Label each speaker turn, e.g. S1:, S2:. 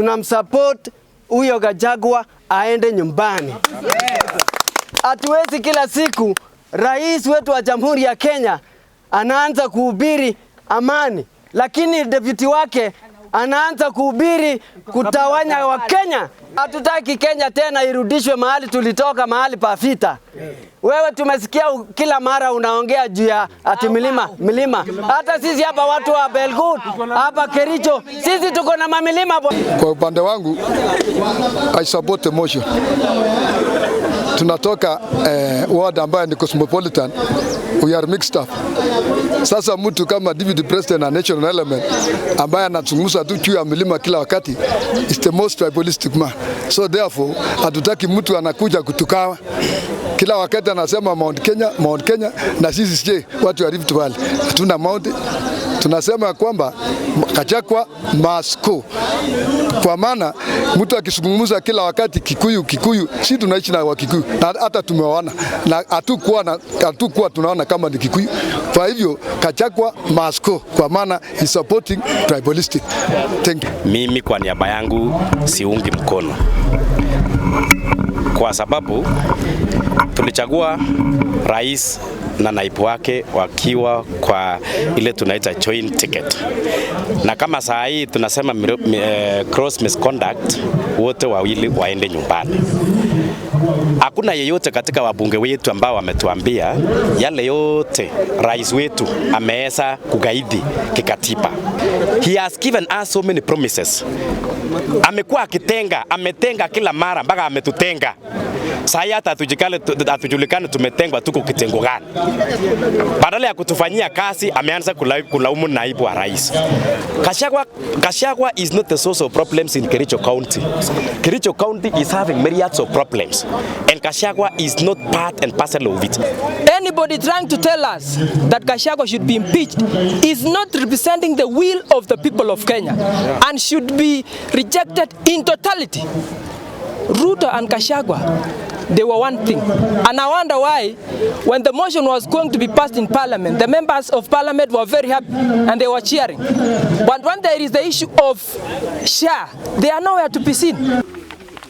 S1: Tunamsupport huyo Gachagua aende nyumbani. Hatuwezi kila siku rais wetu wa Jamhuri ya Kenya anaanza kuhubiri amani, lakini deputy wake anaanza kuhubiri kutawanya Wakenya. Hatutaki Kenya tena irudishwe mahali tulitoka, mahali pa vita. Wewe tumesikia kila mara unaongea juu ya ati milima milima. Hata sisi hapa watu wa Belgut hapa Kericho, sisi tuko na mamilima.
S2: Kwa upande wangu, I support the motion. Tunatoka ward ambayo ni cosmopolitan, we are mixed up. Sasa mtu kama deputy president na national element ambaye anazungumza tu juu ya milima kila wakati is the most tribalistic man. So therefore hatutaki mtu anakuja kutugawa kila wakati anasema Mount Kenya, Mount Kenya, na sisi je, watu wa Rift Valley hatuna mount. Tunasema kwamba Gachagua must go, kwa maana mtu akizungumza kila wakati Kikuyu Kikuyu, si tunaishi na Wakikuyu na hata tumewaona na hatukuwa tunaona kama ni Kikuyu. Kwa hivyo Gachagua must go, kwa maana is supporting tribalistic. Thank you.
S3: Mimi kwa niaba yangu siungi mkono kwa sababu tulichagua rais na naibu wake wakiwa kwa ile tunaita joint ticket, na kama saa hii tunasema gross misconduct, wote wawili waende nyumbani. Hakuna yeyote katika wabunge wetu ambao wametuambia yale yote rais wetu ameweza kugaidi kikatiba. He has given us so many promises. Amekuwa akitenga, ametenga kila mara mpaka ametutenga. Saa hii hata hatujulikani tumetengwa, tuko kitengo gani? Badala ya kutufanyia kazi ameanza kulaumu naibu wa rais. Gachagua is not the source of problems in Kericho County. Kericho County is having myriads of problems and Gachagua is not part and parcel of it.
S4: Anybody trying to tell us that Gachagua should be impeached is not representing the will of the people of Kenya and should be rejected in totality. Ruto and Gachagua, they were one thing. And I wonder why, when the motion was going to be passed in parliament, the members of parliament were very happy and they were cheering. But when there is the issue of SHA, they are nowhere to be seen.